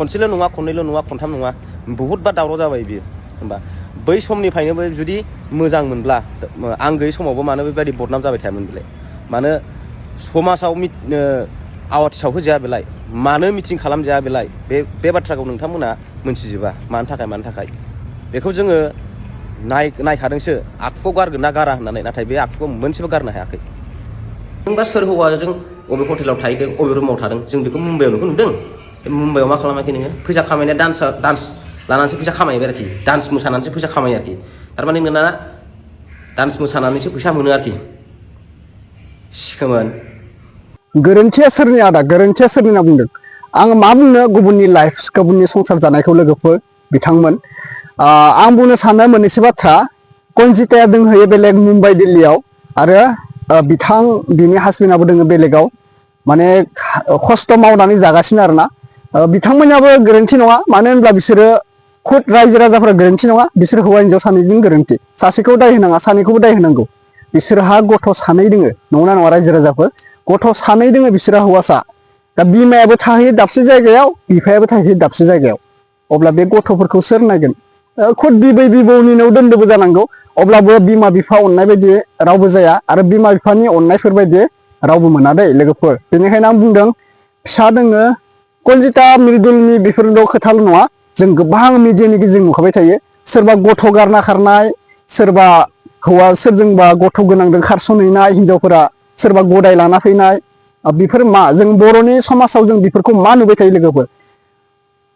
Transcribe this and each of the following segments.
खनसेल' नङा खननैल' नङा खनथाम नङा बहुत बार दावराव जाबाय बियो होमबा बै समनिफ्रायनो जुदि मोजां मोनब्ला आं गैयै समावबो मानो बेबायदि बदनाम जाबाय थायामोन बेलाय मानो समाजाव आवाथि सावहोजाया बेलाय मानो मिटिं खालामजाया बेलाय बे बाथ्राखौ नोंथांमोना मोनथिजोबा मानो थाखाय बेखौ जोङो नायखादोंसो आखुखौ गारगोन ना गारा होननानै नाथाय बे आखुखौ मोनसेबो गारनो हायाखै नोंबा सोर हौवाजों अबे हटेलाव थाहैदों अबे रुमाव थादों जों बेखौ मुम्बाइआव नोंखौ नुदों मुम्बाइआव मा खालामाखै नोङो फैसा खामायनाया डान्स लानानैसो फैसा खामायबाय आरोखि डान्स मोसानानैसो फैसा खामायो आरोखि थारमाने नोंना डान्स मोसानानैसो फैसा मोनो आरोखि सिखोमोन गोरोन्थिया सोरनि आदा गोरोन्थिया सोरनि होनना बुंदों आं मा बुंनो गुबुननि लाइफ गुबुननि संसार जानायखौ लोगोफोर बिथांमोन आं बुंनो सानो मोननैसो बाथ्रा कनजिताया दोंहैयो बेलेग मुम्बाइ दिल्लीयाव आरो बिनि हासबेन्डआबो दोङो बेलेगाव माने खस्थ' मावनानै जागासिनो आरोना बिथांमोनहाबो गोरोन्थि नङा मानो होनब्ला बिसोरो खुद रायजो राजाफोरा गोरोन्थि नङा बिसोर हौवा हिन्जाव सानैजों गोरोन्थि सासेखौ दाय होनाङा सानैखौबो दाय होनांगौ बिसोरहा गथ' सानै दोङो नंगौना नङा रायजो राजाफोर गथ' सानै दोङो बिसोरहा हौवासा दा बिमायाबो थाहैयो दाबसे जायगायाव बिफायाबो थाहैयो दाबसे जायगायाव अब्ला बे गथ'फोरखौ सोर नायगोन खुद बिबै बिबौनि न'आव दोनदोबो जानांगौ अब्लाबो बिमा बिफा अननाय बायदि रावबो जाया आरो बिमा बिफानि अननायफोर बायदि रावबो मोना दै लोगोफोर बेनिखायनो आं बुंदों फिसा दोङो कनजिता मृदुलनि बेफोरल' खोथाल' नङा जों गोबां मिडियानि गेजेरजों नुखाबाय थायो सोरबा गथ' गारना खारनाय सोरबा हौवा सोरजोंबा गथ' गोनांजों खारसनहैनाय हिनजावफोरा सोरबा गदाय लाना फैनाय बेफोर मा जों बर'नि समाजाव जों बेफोरखौ मा नुबाय थायो लोगोफोर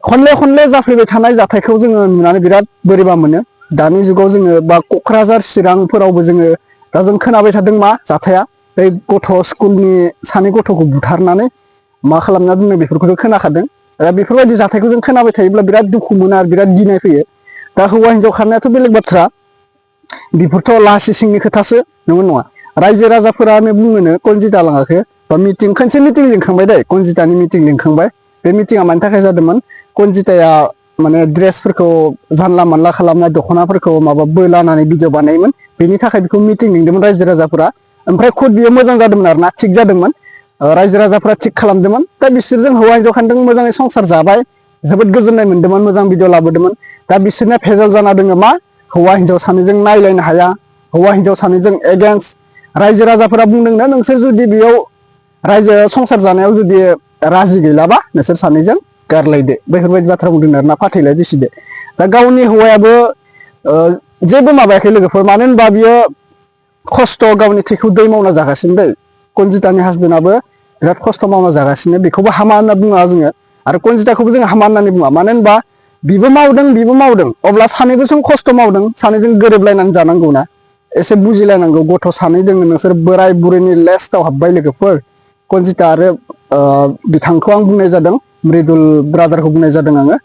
खनले जाफ्लेबाय थानाय जाथायखौ जोङो नुनानै बिराद बोरैबा मोनो दानि जुगाव जोङो बा क'क्राझार चिरांफोरावबो जोङो दा जों खोनाबाय थादों मा जाथाया बे गथ' स्कुलनि सानै गथ'खौ बुथारनानै मा खालामना दोननो बेफोरखौथ' खोनाखादों दा बेफोरबायदि जाथायखौ जों खोनाबाय थायोब्ला बिराद दुखु मोनो आरो बिराद गिनाय फैयो दा हौवा हिन्जाव खारनायाथ' बेलेग बाथ्रा बेफोरथ' लासि सिंनि खोथासो नंगौ नङा रायजो राजाफोरानो बुङोनो कनजिता लाङाखै बा खनसे मिटिं लिंखांबाय दै कनजितानि मिटिं लिंखांबाय बे मिटिङा मानि थाखाय जादोंमोन कनजिताया माने ड्रेसफोरखौ जानला मानला खालामनाय दख'नाफोरखौ माबा बोलानानै भिडिअ बानायोमोन बेनि थाखाय बेखौ मिटिं लिंदोंमोन रायजो राजाफोरा ओमफ्राय खुद बियो मोजां जादोंमोन आरोना थिग जादोंमोन रायजो राजाफोरा थिग खालामदोंमोन दा बिसोरजों हौवा हिन्जाव खानदों मोजाङै संसार जाबाय जोबोद गोजोननाय मोन्दोंमोन मोजां भिडिअ लाबोदोंमोन दा बिसोरना भेजाल जाना दोङो मा हौवा हिन्जाव सानैजों नायलायनो हाया हौवा हिन्जाव सानैजों एगेन्स्ट रायजो राजाफोरा बुंदोंनो नोंसोर जुदि बेयाव रायजो संसार जानायाव जुदि राजि गैलाबा नोंसोर सानैजों गारलायदो बेफोरबायदि बाथ्रा बुंदों आरोना फाथैलाय बिसिदो दा गावनि हौवायाबो जेबो माबायाखै लोगोफोर मानो होनबा बियो खस्थ' गावनि थैखौ दै मावना जागासिनो दै कनजितानि हासबेन्डआबो बिराद खस्थ' मावना जागासिनो बेखौबो हामा होनना बुङा जोङो आरो कनजिताखौबो जों हामा होननानै बुङा मानो होनबा बिबो मावदों अब्ला सानैबो जों खस्थ' मावदों सानैजों गोरोबलायनानै जानांगौ ना एसे बुजिलायनांगौ गथ' सानै दोङो नोंसोर बोराय बुरैनि लेस्टआव हाबबाय लोगोफोर कनजिता आरो बिथांखौ आं बुंनाय जादों मृदुल ब्रादारखौ बुंनाय जादों आङो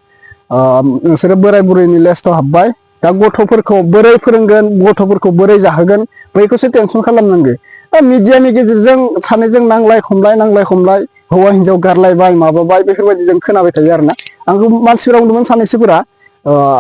नोंसोरो बोराय बुरैनि लेस्टआव हाबबाय दा गथ'फोरखौ बोरै फोरोंगोन गथ'फोरखौ बोरै जाहोगोन बैखौसो टेनसन खालामनांगौ मिडियानि गेजेरजों सानैजों नांलाय खमलाय हौवा हिन्जाव गारलायबाय माबाबाय बेफोरबायदि जों खोनाबाय थायो आरोना आंखौ मानसिफोरा बुंदोंमोन सानैसोफोरा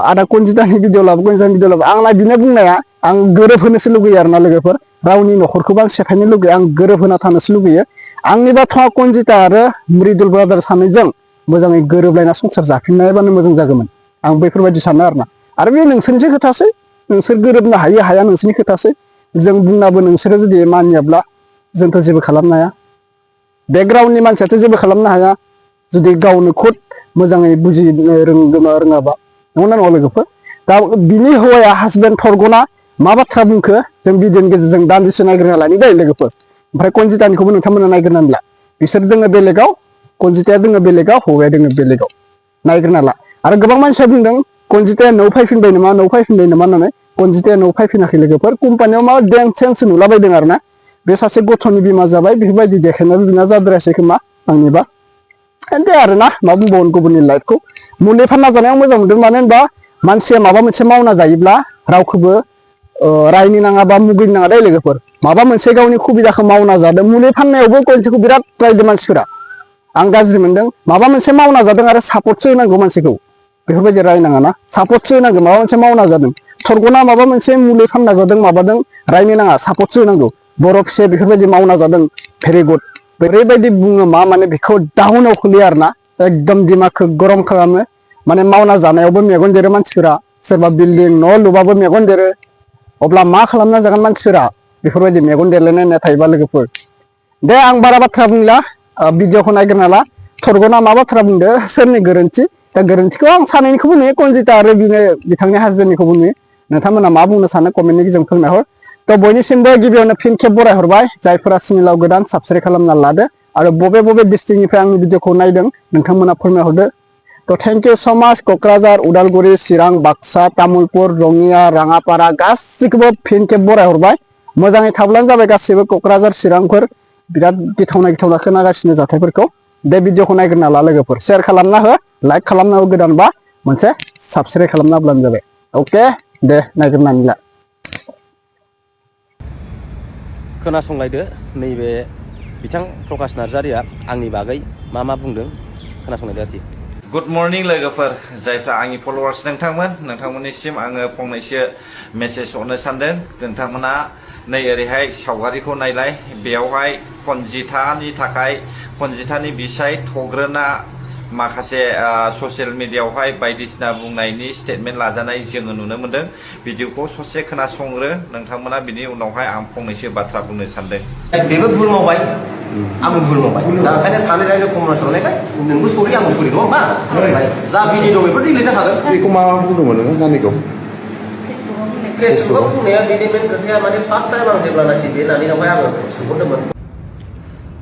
आदा कनजितानि भिडिअ लाबो कनजितानि भिडिअ लाबो आंना बिनो बुंनाया आं गोरोबहोनोसो लुगैयो आरोना लोगोफोर रावनि न'खरखौबो आं सेफायनो लुगैयो आं गोरोबहोना थानोसो लुगैयो आंनि बाथ्रा कनजिता आरो मृदुल ब्रादार सानैजों मोजाङै गोरोबलायना संसार जाफिननायबानो मोजां जागौमोन आं बेफोरबायदि सानो आरोना आरो बे नोंसोरनिसो खोथासै नोंसोर गोरोबनो हायो हाया नोंसोरनि खोथासै जों बुंनाबो नोंसोरो जुदि मानियाब्ला जोंथ' जेबो खालामनो हाया बेकग्राउन्डनि मानसियाथ' जेबो खालामनो हाया जुदि गावनो खुद मोजाङै बुजिनो रोङाबा नंगौना नङा लोगोफोर दा बिनि हौवाया हासबेन्ड थरगना मा बाथ्रा बुंखो जों भिडिअनि गेजेरजों दान्दिसे नायग्रोना लानि दै लोगोफोर ओमफ्राय कनजितानिखौबो नोंथांमोना नायग्रोनानै ला बिसोर दोङो बेलेगाव कनजिताया दोङो बेलेगाव हौवाया दोङो बेलेगाव नायग्रोना ला आरो गोबां मानसिया बुंदों कनजिताया न'आव फैफिनबाय नामा होननानै कनजिताया न'आव फैफिनाखै लोगोफोर कम्पानियाव मा देन सेन्स नुलाबायदों आरोना बे सासे गथ'नि बिमा जाबाय बेफोरबायदि देखायनायाव बिना जाद्रायासै खोमा आंनिबा दे आरोना मा बुंबावनो गुबुननि लाइफखौ मुलि फानना जानायाव मोजां मोनदों मानो होनबा मानसिया माबा मोनसे मावना जायोब्ला रावखौबो रायनो नाङा बा मुगैनो नाङा दै लोगोफोर माबा मोनसे गावनि सुबिदाखौ मावना जादों मुलि फाननायावबो कनजिताखौ बिराद रायदों मानसिफोरा आं गाज्रि मोनदों माबा मोनसे मावना जादों आरो सापर्टसो होनांगौ मानसिखौ बेफोरबायदि रायनाङा ना सापर्टसो होनांगौ माबा मोनसे मावना जादों थरगना माबा मोनसे मुलि फानना जादों माबादों रायनो नाङा सापर्टसो होनांगौ बर' फिसाया बेफोरबायदि मावना जादों भेरि गुड ओरैबायदि बुङो मा माने बेखौ डाउनाव खोलैयो आरोना एकदम दिमागखौ गरम खालामो माने मावना जानायावबो मेगन देरो मानसिफोरा सोरबा बिल्डिं न' लुबाबो मेगन देरो अब्ला मा खालामना जागोन मानसिफोरा बेफोरबायदि मेगन देरलायनाय थायोबा लोगोफोर दे आं बारा बाथ्रा बुंला भिडिअखौ नायग्रोना ला थरगना मा बाथ्रा बुंदो सोरनि गोरोन्थि दा गोरोन्थिखौ आं सानैनिखौबो नुयो कनजिता आरो बिथांनि हासबेन्डनिखौबो नुयो नोंथांमोना मा बुंनो सानो कमेन्टनि गेजेरजों फोरमायहर तो बयनिसिमबो गिबियावनो फिन खेब बरायहरबाय जायफोरा चेनेलाव गोदान साबस्क्राइब खालामना लादो आरो बबे बबे डिस्ट्रिक्टनिफ्राय आंनि भिडिअखौ नायदों नोंथांमोना फोरमायहरदो तो thank you so much Kokrajhar Udalguri Chirang Baksa Tamulpur Rangia Rangapara गासिखौबो फिन खेब बरायहरबाय मोजाङै थाब्लानो जाबाय गासिबो क'क्राझार चिरांफोर बिराद गिथावना गिथावना खोनागासिनो जाथायफोरखौ बे भिडिअखौ नायग्रोना ला लोगोफोर शेयार खालामना हो लाइक खालामना हो गोदानबा मोनसे साबस्क्राइब खालामना होब्लानो जाबाय अके दे नायग्रोनानै ला खोनासंलायदो नैबे बिथां प्रकाश नार्जारिया आंनि बागै मा बुंदों खोनासंलायदो आरोखि गुड मर्निं लोगोफोर जायफ्रा आंनि फलोवार्स नोंथांमोननिसिम आङो फंनैसो मेसेज हरनो सानदों नोंथांमोना नै ओरैहाय सावगारिखौ नायलाय बेयावहाय कनजितानि बिसाय थग्रोना माखासे ससियेल मिडियायावहाय बायदिसिना बुंनायनि स्टेटमेन्ट लाजानाय जोङो नुनो मोनदों भिडिअखौ ससे खोनासंग्रो नोंथांमोना बिनि उनावहाय आं फंनैसो बाथ्रा बुंनो सानदों बेबो भुल मावबाय आंबो भुल मावबाय दा ओंखायनो सानै रायजो कमर्स हरलायबाय नोंबो सरि आंबो सरि नङा होमबा जा भिडिअ दं बेफोर डिलिट जाखागोन बेखौ मा बुंदोंमोन नोङो नानिखौ फेसबुकाव बुंनाया बेनि मेन खोथाया माने फार्स्ट टाइम आं जेब्लानाखि बे नानिनावहाय आङो सोंहरदोंमोन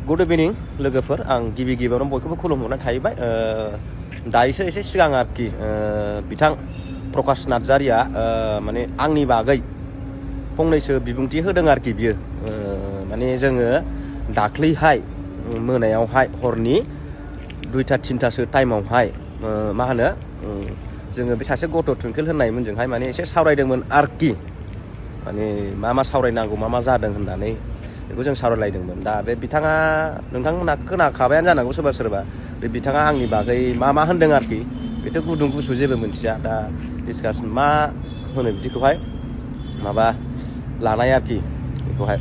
गुड इभिनिं लोगोफोर आं गिबियावनो बयखौबो खुलुमहरनाय थाहैबाय दायोसो एसे सिगां आरोखि बिथां प्रकाश नार्जारिया माने आंनि बागै फंनैसो बिबुंथि होदों आरोखि बियो माने जोङो दाख्लैहाय मोनायावहाय हरनि 2-3 टाइमावहाय मा होनो जोङो बे सासे गथ' ट्विंकल होननायमोनजोंहाय माने एसे सावरायदोंमोन आरोखि माने मा सावरायनांगौ मा जादों होननानै बेखौ जों सावरायलायदोंमोन दा बे बिथाङा नोंथांमोना खोनाखाबायानो जानांगौ सोरबा बे बिथाङा आंनि बागै मा होनदों आरोखि बेथ' गुदुं गुसु जेबो मोनथिया दा डिसकासन मा होनो बिदिखौहाय माबा लानाय आरोखि बेखौहाय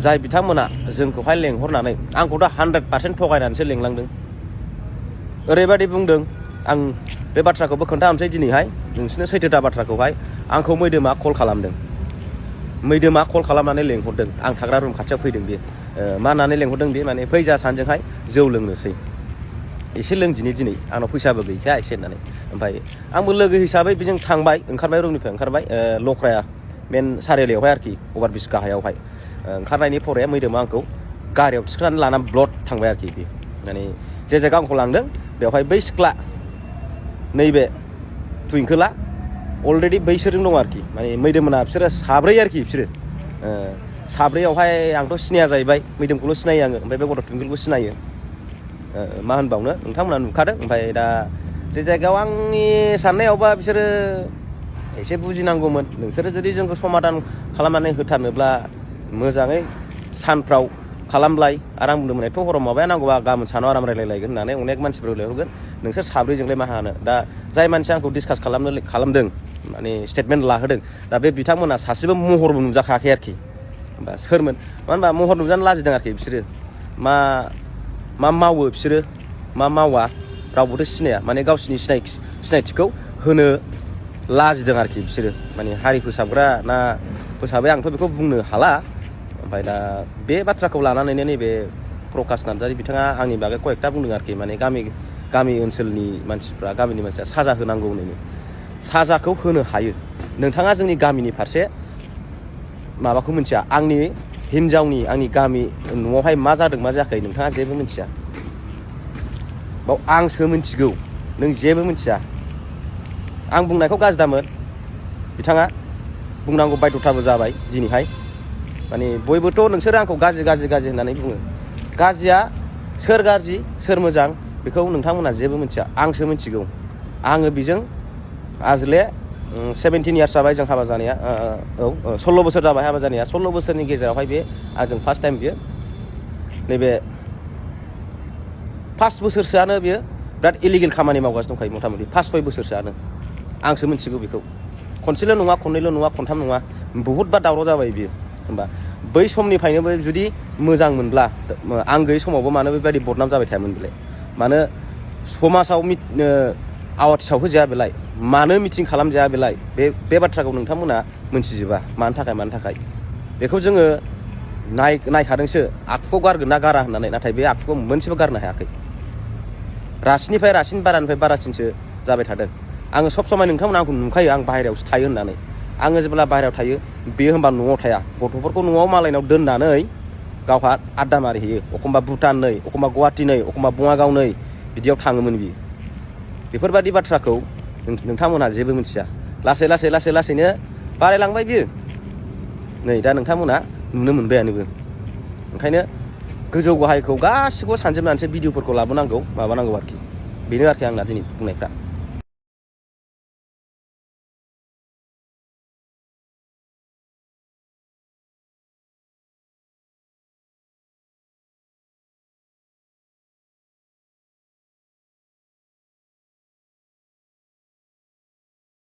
जाय बिथांमोना जोंखौहाय लेंहरनानै आंखौ दा 100% थगायनानैसो लेंलांदों ओरैबायदि बुंदों आं बे बाथ्राखौबो खोन्थाहरनोसै दिनैहाय नोंसोरनो सैथोथा बाथ्राखौहाय आंखौ मैदोमा कल खालामदों मैदोमा कल खालामनानै लेंहरदों आं थाग्रा रुम खाथियाव फैदों बे मा होननानै लेंहरदों बे माने फैजा सानजोंहाय जौ लोंनोसै एसे लोंदिनि आंनाव फैसाबो गैखाया एसे होननानै ओमफ्राय आंबो लोगो हिसाबै बेजों थांबाय ओंखारबाय रुमनिफ्राय ओंखारबाय लख्राया मेन सारियालियावहाय आरोखि अभारब्रिज गाहायावहाय ओंखारनायनि फराया मैदोमा आंखौ गारियाव थिखांनानै लानानै ब्लड थांबाय आरोखि बे माने जे जायगा आंखौ लांदों बेवहाय बै सिख्ला नैबे ट्विंकला अलरेडि बैसोरजों दं आरोखि माने मैदोमोना बिसोरो साब्रै आरोखि बिसोरो साब्रैयावहाय आंथ' सिनाया जाहैबाय मैदोमखौल' सिनायो आङो ओमफ्राय बे गथ' ट्विंकलखौ सिनायो मा होनबावनो नोंथांमोना नुखादों ओमफ्राय दा जे जायगायाव आंनि साननायावबा बिसोरो एसे बुजिनांगौमोन नोंसोरो जुदि जोंखौ समाधान खालामनानै होथारनोब्ला मोजाङै सानफ्राव खालामलाय आरो आं बुंदोंमोन एथ' हराव माबाया नांगौबा गाबोन सानाव आराम रायलायलायगोन होननानै अनेक मानसिफोर लेंहरगोन नोंसोर साब्रैजोंलाय मा हानो दा जाय मानसिया आंखौ डिसकास खालामदों माने स्टेटमेन्ट लाहोदों दा बे बिथांमोना सासेबो महरबो नुजाखायाखै आरोखि होमबा सोरमोन मानो होनबा महर नुजानो लाजिदों आरोखि बिसोरो मा मावो बिसोरो मा मावा रावबोथ' सिनाया माने गावसिनि सिनायथिखौ होनो लाजिदों आरोखि बिसोरो माने हारि फोसाबग्रा ना फोसाबै आंथ' बेखौ बुंनो हाला ओमफ्राय दा बे बाथ्राखौ लानानैनो नैबे प्रकाश नार्जारि बिथाङा आंनि बागै कयेकथा बुंदों आरोखि माने गामि ओनसोलनि मानसिफ्रा गामिनि मानसिया साजा होनांगौ होननानै साजाखौ होनो हायो नोंथाङा जोंनि गामिनि फारसे माबाखौ मिथिया आंनि हिन्जावनि आंनि गामि न'आवहाय मा जादों मा जायाखै नोंथाङा जेबो मिथिया बाव आंसो मिथिगौ नों जेबो मिथिया आं बुंनायखौ गाज्रि दामोन बिथाङा बुंनांगौ बायध'थाबो जाबाय दिनैहाय माने बयबोथ' नोंसोरो आंखौ गाज्रि होननानै बुङो गाज्रिया सोर गाज्रि सोर मोजां बेखौ नोंथांमोना जेबो मिथिया आंसो मिथिगौ आङो बेजों आजले 17 इयार्स जाबाय जों हाबा जानाया 16 बोसोर जाबाय हाबा जानाया 16 बोसोरनि गेजेरावहाय बे आंजों फार्स्ट टाइम बियो नैबे 5 बोसोरसोआनो बियो बिराद इलिगेल खामानि मावगासिनो दंखायो मथा मथि 5-6 बोसोरसोआनो आंसो मिथिगौ बेखौ खनसेल' नङा खननैल' नङा खनथाम नङा बहुतबार दावराव जाबाय बियो होमबा बै समनिफ्रायनो जुदि मोजां मोनब्ला आं गैयै समावबो मानो बेबायदि बदनाम जाबाय थायामोन बेलाय मानो समाजाव आवाथि सावहोजाया बेलाय मानो मिटिं खालामजाया बेलाय बे बाथ्राखौ नोंथांमोना मोनथिजोबा मानो थाखाय बेखौ जोङो नायखादोंसो आखुखौ गारगोन ना गारा होननानै नाथाय बे आखुखौ मोनसेबो गारनो हायाखै रासिननिफ्राय रासिन बारानिफ्राय बारासिनसो जाबाय थादों आङो सब समाय नोंथांमोना आंखौ नुखायो आं बाहेरायावसो थायो होननानै आङो जेब्ला बाहेरायाव थायो बेयो होनबा न'आव थाया गथ'फोरखौ न'आव मालायनाव दोननानै गावहा आड्डा मारिहैयो एखमबा भुटान नै एखमबा गुवाहाटि नै एखमबा बङाइगाव नै बिदियाव थाङोमोन बियो बेफोरबायदि बाथ्राखौ नोंथांमोनहा जेबो मिथिया लासैनो बारायलांबाय बियो नै दा नोंथांमोना नुनो मोनबायानोबो ओंखायनो गोजौ गाहायखौ गासिखौबो सानजोबनानैसो भिडिअफोरखौ लाबोनांगौ माबानांगौ आरोखि बेनो आरोखि आंना दिनै बुंनायफ्रा